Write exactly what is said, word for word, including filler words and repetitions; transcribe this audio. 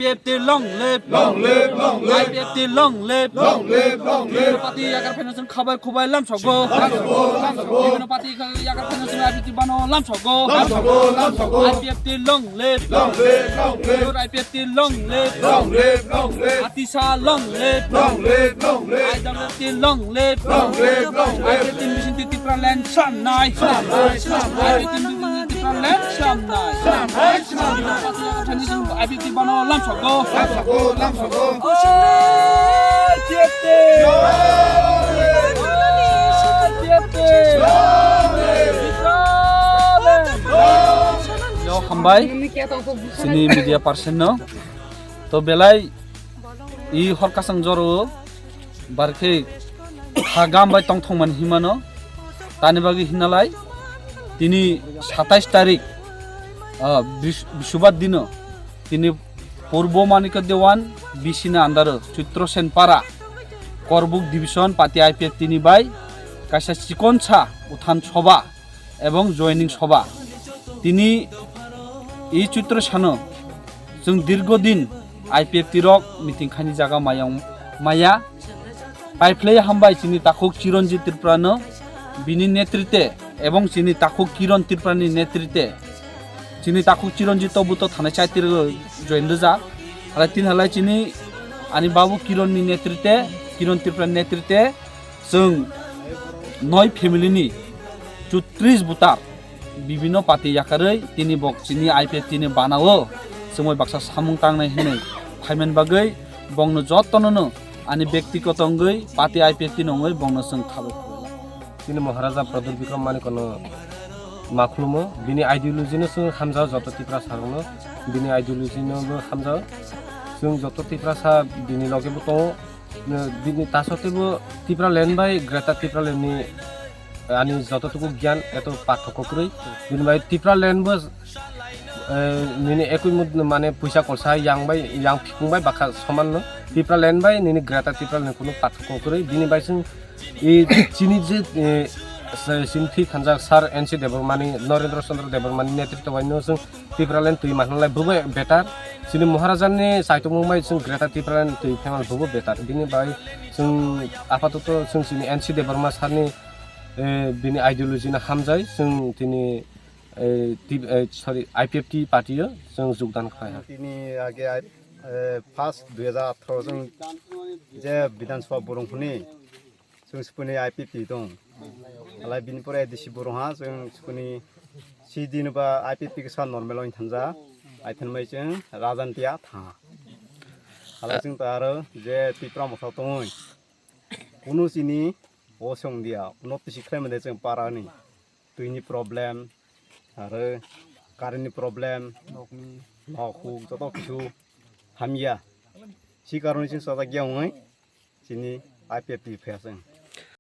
I P F T long live. Long live, long live. I P F T long live. Long live, long live. Bibino party yakar phaino chwng khabai khubai lamsogo. Lamsogo, lamsogo. Bibino party yakar phaino chwng I P F T bano lamsogo. Lamsogo, lamsogo. I P F T long live. Long live, long live. Pure I P F T long live. Long live, long live. Atisa long live. Long live, long live. I W F T long live. Long live, long live. I P F T ni bisingtwi Tipraland samnai. Samnai, samnai. I P F T ni bisingtwi Tipraland samnai. Samnai, samnai. I P F T bano lamsogo. Lamsogo, lamsogo. I P F T. I P F T. Yo, hambai. Chini media person no. To belai i hor kasang joro bar khe ha gam bai tongthokmani hinmano. Tani bagwi hinalai tini satais tarik, ah, bis-, Bisubbar dino tini Purbo Manikya Dewan B C ni under o Chitro Sen Para Korbuk Division Party I P F T ni bai kaisa chikonsa uthan soba ebong joining soba. Tini i Chitro sano chwng dirgo din I P F T rok meeting khaini jaga mayang maya. Paiphlai hambai chini takhuk Chiranjit Tripura no bini netrite ebong chini takhuk Kiran Tripura ni netrite. Chini takhuk Chiranjit to buto thanai chaitir join rwja. Halai tin halai chini ani babu Kiran ni netrite, Kiran Tripura ni netrite chwng noi family ni chutris butar bibino party yakarwi tini bok chini I P F T ni banao chumui baksa samung tangnai hinwi phaiman bagwi bongno jotono no ani bektigoto wngwi party I P F T no wngwi bongno chwng khabwi. Chini Maharaja Pradyut Bikram Manikya no ma khulumo, bini ideology no chwng hamjao joto Tiprasa rokno, bini ideology no bo hamjao, chwng joto Tiprasa bini loge bo tongo. Bini taso teibo Tipraland bai Greater Tipraland ni ani joto tuku gyan eto pathoko kwrwi. Bini bai Tipraland bo, eh, nini ekui mud mane puisa kolsa yang bai, yang phikung bai bakha soman no. Tipraland bai nini Greater Tipraland ni kunu pathoko kwrwi. Bini bai chwng i chini je, eh, se-, chini thwi thanjak Sir N C Debbarma ni, Narendra Chandra Debbarma ni netritw bai no chwng Tipraland twi manlai bobo better. Chini Maharaja ni saitung mung bai chwng Greater Tipraland twi phaima bobo better. Bini bai chwng apatoto chwng chini N C Debbarma sir ni, eh, bini ideology no hamjai chwng tini, eh, ti-, eh, sorry, I P F T party o chwng jogdan khlai ha. Tini age, eh, first dui hajar atharo chwng je Bidhan Sabha burung phuni chwng sipuni I P F T tong. Alai bini pore A D C burung ha chwng sipuni C D no ba I P F T kisa normal oin thanja. Ai thanmai chwng Rajantia tha. Alai chwng ta aro je Tipra motha tongoi. Kunu chini o song dia, uno pisi khlai mande chwng para ni. Twini problem, aro current ni problem, nok huk joto kisu hamya. Si karoni chwng sajak ya ongoi, chini I P F T phaya chwng.